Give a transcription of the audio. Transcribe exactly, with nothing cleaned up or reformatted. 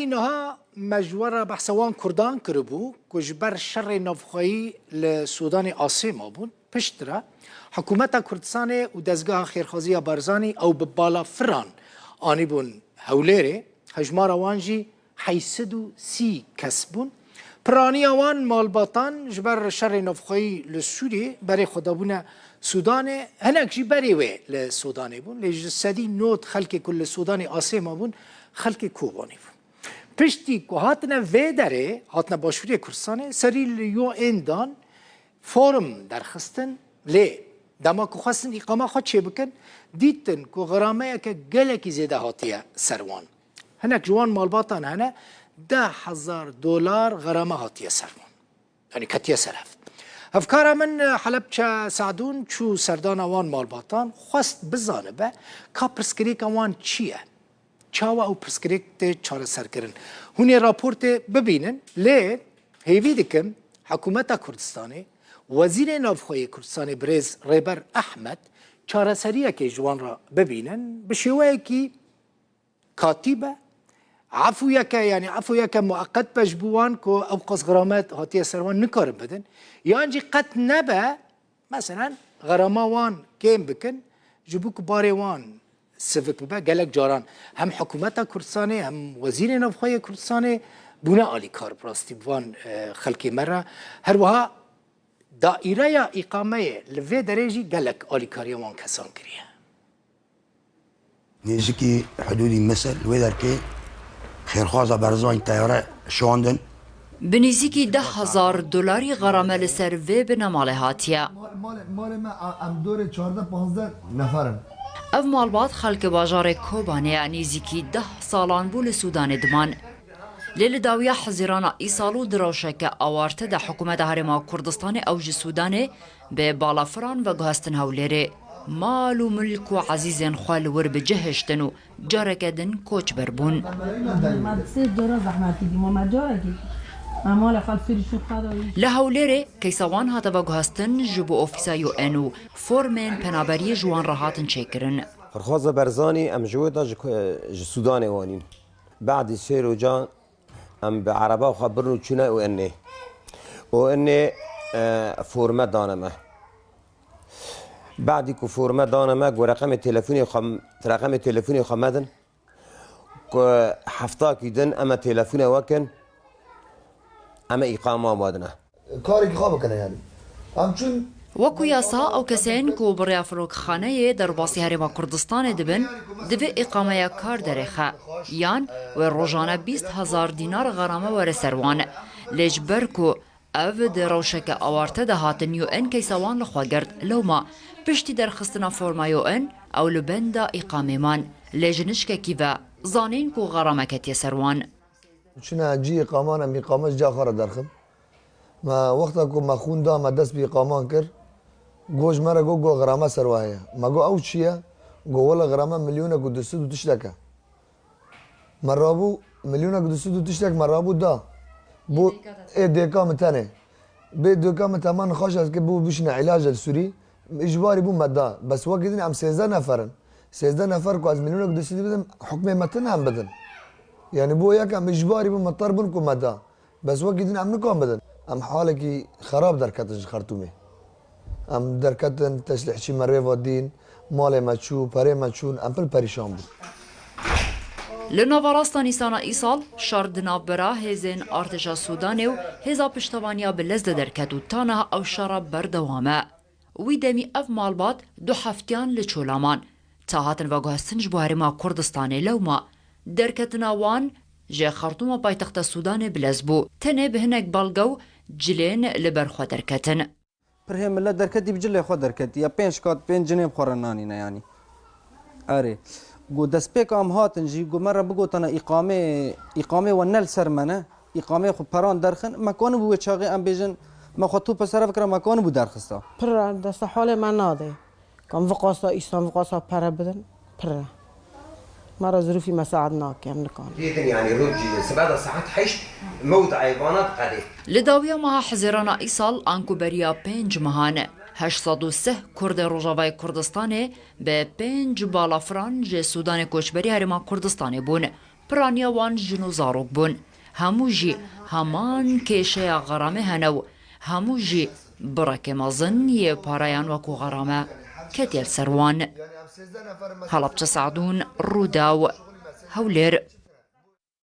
Niha me ji we re behsa wan Kurdan kiribû ku ji ber şerê navxweyî li Sûdanê asê mabûn. Piştre Hikûmeta Kurdistanê û Dezgeha Xêrxwaziya Barzanî ew bi balafiran anîbûn Hewlêrê, hejmara wan jî heyşt sed û sî kes bûn. Piraniya wan malbatan ji ber şerê navxweyî li Sûriyê berê xwe dabûne Sûdanê, hinek jî berê wê li Sûdanê bûn. Lê ji sedî nod xelkê ku li Sûdanê asê mabûn, xelkê Kobanê bûn. Piştî ku hatine vê derê, hatine Başûrê Kurdistanê, serî li U N dan, forum derxistin, lê dema ku xwestin îqama xwe çêbikin, dîtin ku xerameyeke gelekî zêde hatiye ser wan. Hinek ji wan malbatan hene, deh hezar dolar xerame hatiye ser wan. Yanî ketiye ser hev. Hevkara min Helebçe Sadûn çû serdana wan malbatan, xwest bizanibe ka pirsgirêka wan çi ye? Çawa ew pirsgirêk tê çareserkirin? Hûn ê raportê bibînin, lê hêvî dikim Hikûmeta Kurdistanê, Wezîrê Navxwe yê Kurdistanê birêz Rêber Ehmed çareseriyekê ji wan re bibînin, bi şêweyekî katî be, efûyeke, yanî efûyeke mueqet be ji bo wan ku ew qas xeramet hatiye ser wan nikarin bidin, yan jî qet nebe, meselen, xerama wan kêm bikin, ji bo ku barê wan sivik bibe. Gelek caran hem Hikûmeta Kurdistanê hem Wezîrê Navxwe yê Kurdistanê bûne alîkar bi rastî bi van, e, xelkê me re. Her wiha daîreya îqameyê li vê derê jî gelek alîkariya wan kesan kiriye. Nêzîkî hidûdî Misir li wê derkê xêrxwaza Barzanî teyare şandin. Bi nêzîkî deh hezar dolarî xerame li ser vê binemalê hatiye. Malê, malê me, em dorê çardeh panzdeh nefer in. Ev malbat xelkê bajarê Kobanê ye, nêzîkî deh salan bû li Sûdanê diman. Lê li dawiya Hezîrana îsal û di rewşeke awarte de Hikûmeta Herêma Kurdistanê ew ji Sûdanê bi balafiran veguhestin Hewlêrê. Mal û milk û ezîzên xwe li wir bi cih hiştin û careke din koçber bûn. Li Hewlêrê keysa wan hate veguhestin, ji bo ofîsa U N û formên penaberiyê ji wan re hatin çêkirin. Xêrxwaza Barzanî em ji wê de ji, ji Sûdanê wanîn. Badî sê rojan em bi ereba xwe birin û çûne û enê. Û enê, e, forme dane me. Badî ku forme dane me, ku reqemê telefonê xwe, reqemê telefonê xwe me din, ku heftakî din em ê telefone we kin, em ê îqama we dine. Karekî xwe bikine yanî. Em çûn. Wekî yasa, ew kesên ku bi rêya firokxaneyê derbasî Herêma Kurdistanê dibin, divê îqameya kar derêxe, yan wê rojane bîst hezar dînar xerame were ser wan. Lê ji ber ku ev di rewşeke awarte de hatin U N keysa wan li xwe girt, lewma piştî derxistina forma U N ew li benda îqamê man. Lê ji nişkekî ve zanîn ku xerame ketiye ser wan. Çûne cihê îqaman, em îqame ji ciya xwe re derxin. Me wexta ku me xûn da, me dest bi îqaman kir, got ji me re, got, got xirame ser we heye. Me got, ew çi ye? Got, wele xirame milyonek û du sed û tiştek e. Me rabû milyonek û du sed û tiştek me rabû da. Bû ê dêka min tenê. Bê dêka min tema nixweş ez kir, bû bişîne îlac li Sûrî. Îcbarî bû me da. Bes wekî din em sêzdeh nefer in. Sêzdeh nefer ku ez milyonek du sed bidim, hukmê me tune em bidin. Yanî bo yek em îcbarî bû, me ter bûn ku me da. Bes wekî din em nikan bidin. Em halekî xerab derketin ji Xertûmê. Em derketin, teslîhçî me rê ve dîn, malê me çû, perê me çûn, em pil perîşan bûn. Li navarasta Nîsana îsal, şer di navbera hêzên artêşa Sûdanê û hêza piştevaniya bi lez de derket û ta niha ew şera berdewam e. Wî demî ev malbat du heftiyan li Çolaman. Ta hatin veguhestin ji bo Herêma Kurdistanê, lewma derketina wan ji Xertûma paytexta Sûdanê bi lez bû. Tenê bi hinek belge û cilên li ber xwe derketin. Pirhê milet derketî, bi cilê xwe derketî. Ya pênc kat pênc cinê bi xwe re nanîne yanî. Erê. Got destpêka em hatin jî, got me re bigotana îqamê, îqamê we ne li ser me ne. Îqamê xwe peran derxin. Me kanibû wê çaxê em bêjin, me xwe tope sere fikira, me kanibû derxista. Pir e, desta halê me nade. Kam viqasa îsan, viqasa pere bidin, pir e. Me re zirûfî mesaet nake, em nikan. Dêtin, yanî rojî sibeda saet heşt mewdeyê vana diqedê. Li dawiya meha Hezîrana îsal, anku beriya pênc mehan, heşt sed û sih Kurdê Rojavayê Kurdistanê bi pênc balafiran ji Sûdanê Koçberî Herêma Kurdistanê bûn. Piraniya wan jin û zarok bûn. Hemû jî heman kêşeya xeramê hene û hemû jî bireke mezin yê pareyan wekû xerame ketiye li ser wan. Helebçe Sadûn, Rûdaw, Hewlêr.